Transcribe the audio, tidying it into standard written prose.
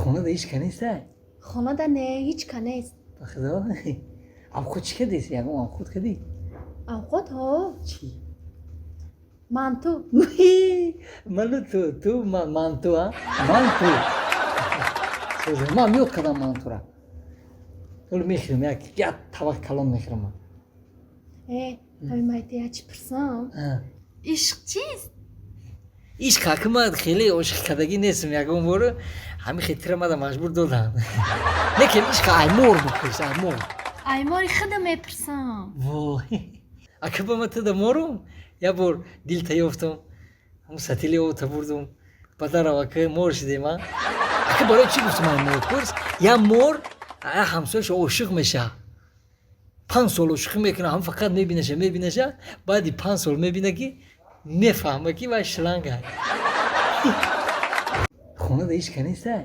Хонада ҳеч ка нестай? Хонада не, ҳеч ка нест. Ба худо, авқот чӣ кардеси? Ягон авқот кардӣ? Авқот, ҳо. Чӣ? Манту. Ману ту, ту манту, а манту. Ман ёд кардам мантура. Ҳоло мехӯрам, як табақ калон мехӯрам ман. Э, ҳами майте я чӣ пурсам? Ишқ чист? Ишқ, аки, ман хеле ошиқ кардагӣ нестам. Ягон бор ҳамин хетира мада маҷбур додам. Лекин ишқ аймор бипурс, аймор. Аймори худа мепурсам. Вой, ака, ба ма туда морум. Як бор дилта ёфтам, ҳамун сатили обта бурдум, падарам, ака, мор шидем. А ака, барои чӣ гуфтам ай мор пурс? Як мор ҳамсояшо ошиқ меша, 5 сол ошиқӣ мекуна, ҳам фақат мебинаша, мебинаша. Баъди 5 сол мебина, ки мефаҳма, ки вай шланга. Хонада ҳеч ка нестай?